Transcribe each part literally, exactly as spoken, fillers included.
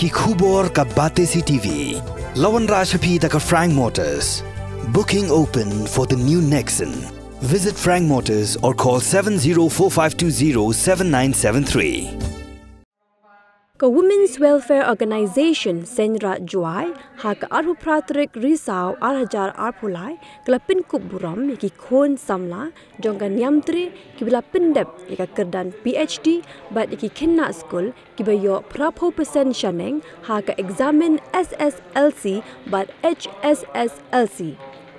Ki khubor ka Batesi T V. La wanrah sha phi da ka Frank Motors. Booking open for the new Nexon. Visit Frank Motors or call seven zero four five two zero seven nine seven three. Ka Women's Welfare Organization Seiñraij Jowai ha ka arphew phra tarik Risaw ar hajar arphew lai ka la pynkup burom ïa ki khun samla jong ka niamtre kiba la pyndep ïa ka kyrdan P H D bad ïa ki khynnah skul kiba ïoh phraphew persen shaneng ha ka eksamin S S L C bad H S S L C.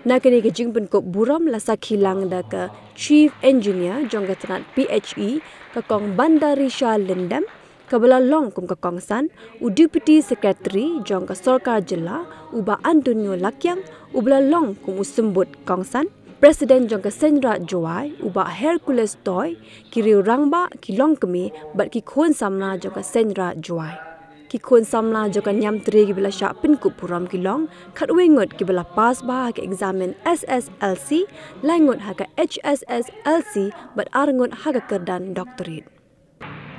Na kane ka jingpynkup burom la sakhi lang da ka Chief Engineer jong ka tnat P H E, ka Kong Bandarisha Lyngdoh, kaba la long kum ka kongsan, u Deputy Secretary jong ka Sorkar Jylla, u Bah Antonio Lakiang, uba la long kum u symbud kongsan, President jong ka Seiñraij Jowai, u Bah Hercules Toy, ki riew rangbah, ki longkmie bad ki khun samla jong ka Seiñraij Jowai. Ki khun samla jong ka niamtre kiba la shah pynkup burom ki long khatwei ngut kiba la pass bha ha ka eksamin S S L C, lai ngut ha ka H S S L C bad ar ngut ha ka kyrdan doctorate.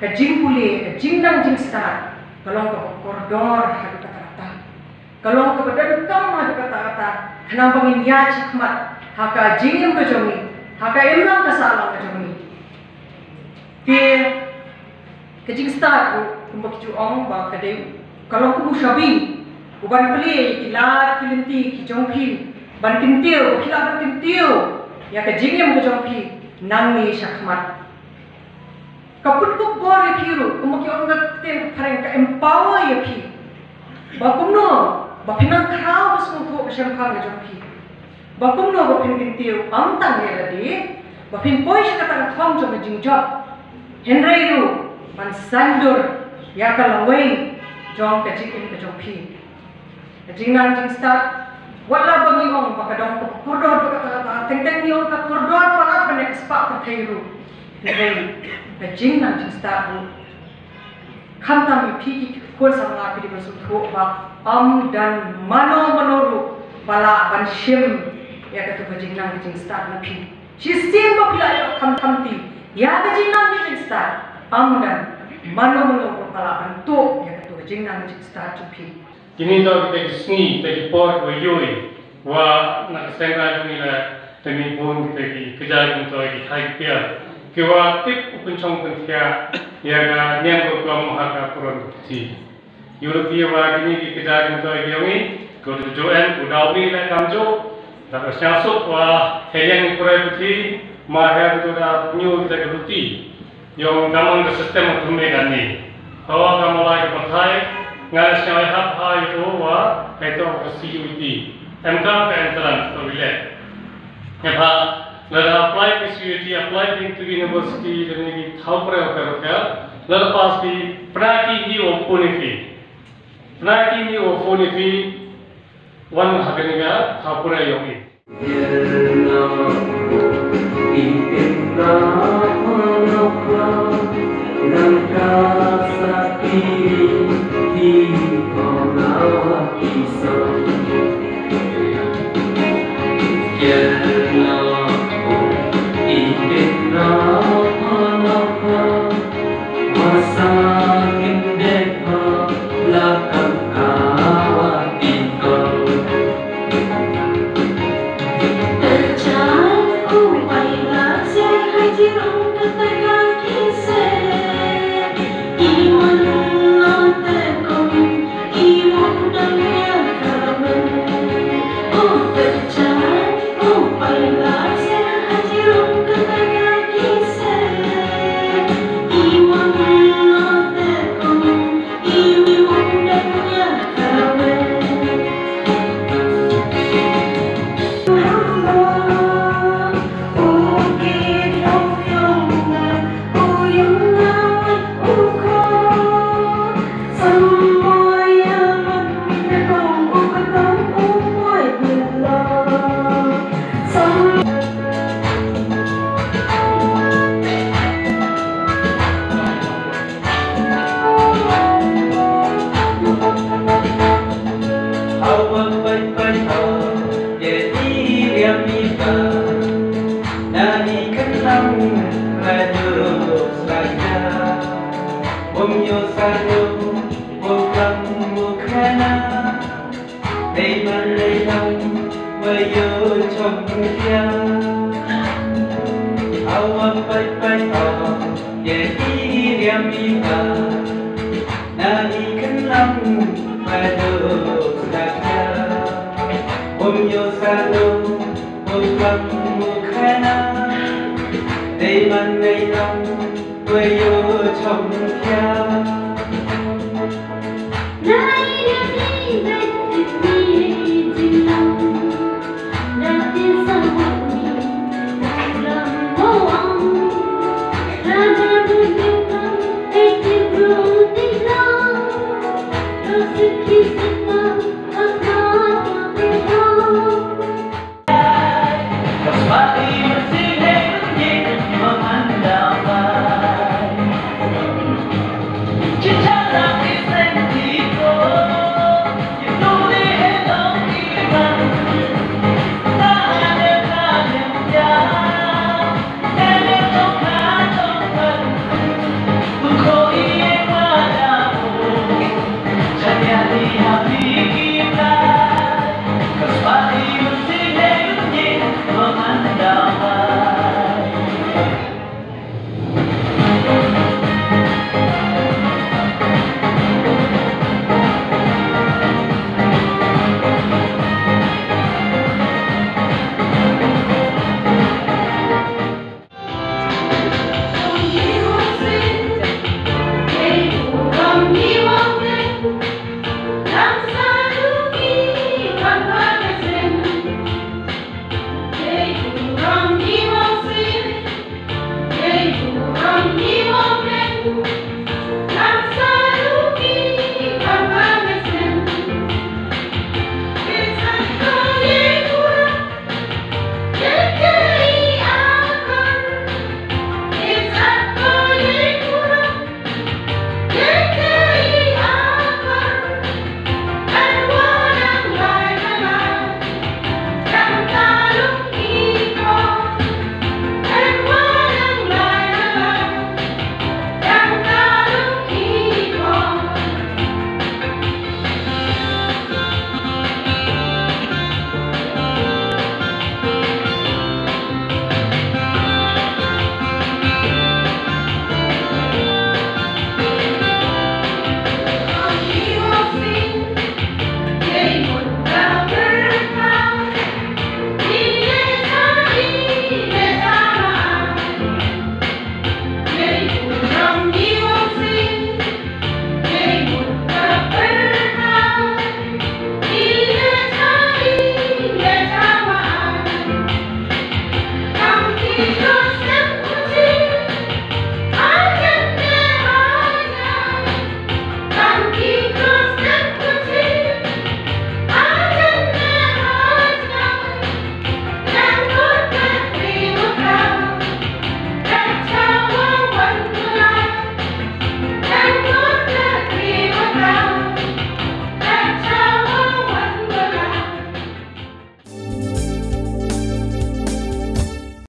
Ka jingpule, ka jingnang jingstad ka long kaba kordor ha ka kata kata. Ka long kaba donkam ha ka kata kata. Khnang ba ngin ïaid shakhmat ha ka jingim ka jong ngi, ha ka imlang ka sahlang ka jong ngi. Te ka jingstad ruh kumba ki ju ong ba ka dei ka long kum u shabi uban plie ïa ki lad ki lynti ki jong phi ban kyntiew, ba phi lah ban kyntiew ïa ka jingim ka jong phi nangne shakhmat. Ka pynkup bor ïa phi ruh, kumba ki ong ka ktien phareng, ka empower ïa phi. Ba kumno ba phin nang khraw ka sngewthuh ka shemphang ka jong phi. Ba kumno ba phin kyntiew ym tang ïa lade, ba phin poi sha kata ka thong jong ka jingjop, hynrei ruh ban saiñdur ïa ka lawei jong ka jingim ka jong phi. Ka jingnang jingstad, wat la ba ngi ong ba ka dang kordor ba kata kata, teng teng ngi ong ka kordor palat ban ïa ka spah pyrthei ruh. Hynrei ka jingnang jingstad ruh, khamtam ïa phi ki khun samla phi dei ban sngewthuh ba ym don mano mano ruh ba lah ban shim ïa katu ka jingnang ka jingstad na phi. Shisien ba phi la ïoh kham khamti ïa ka jingnang ka jingstad, ym don mano mano ruh ba lah ban tuh ïa katu ka jingnang ka jingstad jong phi. Kine to kita ki sngi, kita ki por kiba ïohi, wa na ka seng raij ngi la, te ngi bun kita ki kjat, kita ki khai ki piar, kiwa tip u pynshong pynthiah ïa ka niam ka hukum ha ka puron ka puthi. Ïohi wa kine ki kjat, kita ki ïohi, ko tu jo em, u dau mi la kam jo, da ka sñiawsuk wa heliang ki purai puthi, ma hea kita da pynïoh kita ki ruti. Ïong kamon ka system u thymme kane. Hawa ka malai ka pathai, nga sñiaw hap ha ïa u wa, kaito ka C U E T. Em ka ka entrance to bile. Ïa pha, lada apply ka C U E T, apply ka to university, lada ni ki thaw pre o ka roka, lada pass ki, pnaki hi o puni fi. Pnaki hi o puni fi, wan ha kani ka thaw pre ïong i. Ayo chong kia. Awa pai pai aw. Ye i riam i ba. Na i kan lam. Ayo sa kia. Om yo sa